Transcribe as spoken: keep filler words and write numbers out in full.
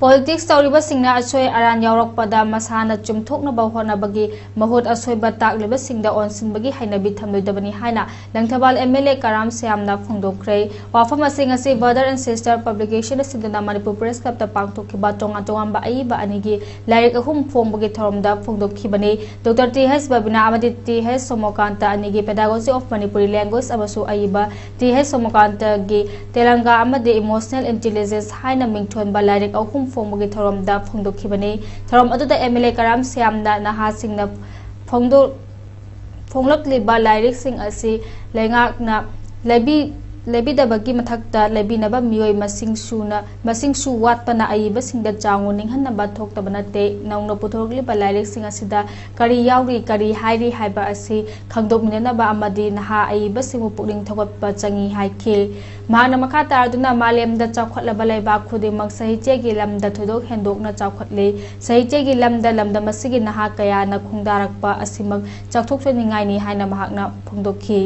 Politics ꯇꯧꯔꯤꯕꯁꯤꯡꯅ ꯑꯁꯣꯏ ꯑꯔꯥꯟ ꯌꯥꯎꯔꯛꯄꯗ ꯃꯁꯥꯅ ꯆꯨꯝꯊꯣꯛꯅꯕ ꯍꯣꯠꯅꯕꯒꯤ ꯃꯍꯨꯠ, ꯑꯁꯣꯏꯕ ꯇꯥꯛꯂꯤꯕꯁꯤꯡꯗ ꯑꯣꯟꯁꯤꯟꯕꯒꯤ ꯍꯩꯅꯕꯤ ꯊꯝꯂꯣꯏꯗꯕꯅꯤ ꯍꯥꯏꯅ ꯂꯪꯊꯕꯥꯜ ꯑꯦꯝ ꯑꯦꯜ ꯑꯦ ꯀꯔꯥꯝ ꯁ꯭ꯌꯥꯝꯅ ꯐꯣꯡꯗꯣꯛꯈ꯭ꯔꯦ꯫ ꯋꯥꯐꯝ ꯑꯁꯤꯡ ꯑꯁꯤ Brother and Sister Publication ꯁꯤꯟꯗꯨꯅ ꯃꯅꯤꯄꯨꯔ Press Club ꯇ ꯄꯥꯡꯊꯣꯛꯈꯤꯕ ꯇꯣꯉꯥꯟ ꯇꯣꯉꯥꯟꯕ ꯑꯏꯕ ꯑꯅꯤꯒꯤ ꯂꯥꯏꯔꯤꯛ ꯑꯍꯨꯝ ꯐꯣꯡꯕꯒꯤ ꯊꯧꯔꯝꯗ ꯐꯣꯡꯗꯣꯛꯈꯤꯕꯅꯤ꯫ ꯗꯣꯛꯇꯔ ꯇꯤ ꯍꯩꯆ ꯕꯕꯤꯅꯥ ꯑꯃꯗꯤ ꯇꯤ ꯍꯩꯆ ꯁꯣꯃꯣꯀꯥꯟꯇ ꯑꯅꯤꯒꯤ Pedagogy of Manipuri Language ꯑꯃꯁꯨꯡ ꯑꯏꯕ ꯇꯤ ꯍꯩꯆ ꯁꯣꯃꯣꯀꯥꯟꯇꯒꯤ ꯇꯦꯂꯪꯒꯥ ꯑꯃꯗꯤ Emotional Intelligence ꯍꯥꯏꯅ ꯃꯤꯡꯊꯣꯟꯕ ꯂꯥꯏꯔꯤꯛ ꯑꯍꯨꯝ ꯐꯣꯡꯕꯒꯤ ꯊꯧꯔꯝꯗ ꯐꯣꯡꯗꯣꯛꯈꯤꯕꯅꯤ꯫ ꯊꯧꯔꯝ ꯑꯗꯨꯗ ꯑꯦꯝ ꯑꯦꯜ ꯑꯦ ꯀꯔꯥꯝ ꯁ꯭ꯌꯥꯝꯅ ꯅꯍꯥꯁꯤꯡꯅ ꯐꯣꯡꯗꯣꯛ-, ꯐꯣꯡꯂꯛꯂꯤꯕ ꯂꯥꯏꯔꯤꯛꯁꯤꯡ ꯑꯁꯤ ꯂꯩꯉꯥꯛꯅ ꯂꯩꯕꯤ-, ꯂꯩꯕꯤꯗꯕꯒꯤ ꯃꯊꯛꯇ ꯂꯩꯕꯤꯅꯕ ꯃꯤꯑꯣꯏ ꯃꯁꯤꯡ ꯁꯨꯅ, ꯃꯁꯤꯡꯁꯨ ꯋꯥꯠꯄꯅ ꯑꯏꯕꯁꯤꯡꯗ ꯆꯥꯡꯉꯨ ꯅꯤꯡꯍꯟꯅꯕ ꯊꯣꯛꯇꯕ ꯅꯠꯇꯦ꯫ ꯅꯧꯅ ꯄꯨꯊꯣꯔꯛꯂꯤꯕ ꯂꯥꯏꯔꯤꯛꯁꯤꯡ ꯑꯁꯤꯗ ꯀꯔꯤ ꯌꯥꯎꯔꯤ, ꯀꯔꯤ ꯍꯥꯏꯔꯤ ꯍꯥꯏꯕ ꯑꯁꯤ ꯈꯪꯗꯣꯛꯃꯤꯟꯅꯅꯕ ꯑꯃꯗꯤ ꯅꯍꯥ ꯑꯏꯕꯁꯤꯡꯕꯨ ꯄꯨꯛꯅꯤꯡ ꯊꯧꯒꯠꯄ ꯆꯪꯏ ꯍꯥꯏꯈꯤ꯫ ꯃꯍꯥꯛꯅ ꯃꯈꯥ ꯇꯥꯔꯗꯨꯅ ꯃꯥꯂꯦꯝꯗ ꯆꯥꯎꯈꯠꯂꯕ ꯂꯩꯕꯥꯛ ꯈꯨꯗꯤꯡꯃꯛ ꯁꯥꯍꯤꯇ꯭ꯌꯒꯤ ꯂꯝꯗ ꯊꯣꯏꯗꯣꯛ ꯍꯦꯟꯗꯣꯛꯅ ꯆꯥꯎꯈꯠꯂꯤ꯫ ꯁꯥꯍꯤꯇ꯭ꯌꯒꯤ ꯂꯝꯗ ꯂꯝꯗꯝ ꯑꯁꯤꯒꯤ ꯅꯍꯥ ꯀꯌꯥꯅ ꯈꯣꯡꯗꯥꯔꯛꯄ ꯑꯁꯤꯃꯛ ꯆꯥꯎꯊꯣꯛꯆꯅꯤꯡꯉꯥꯏꯅꯤ ꯍꯥꯏꯅ ꯃꯍꯥꯛꯅ ꯐꯣꯡꯗꯣꯛꯈꯤ꯫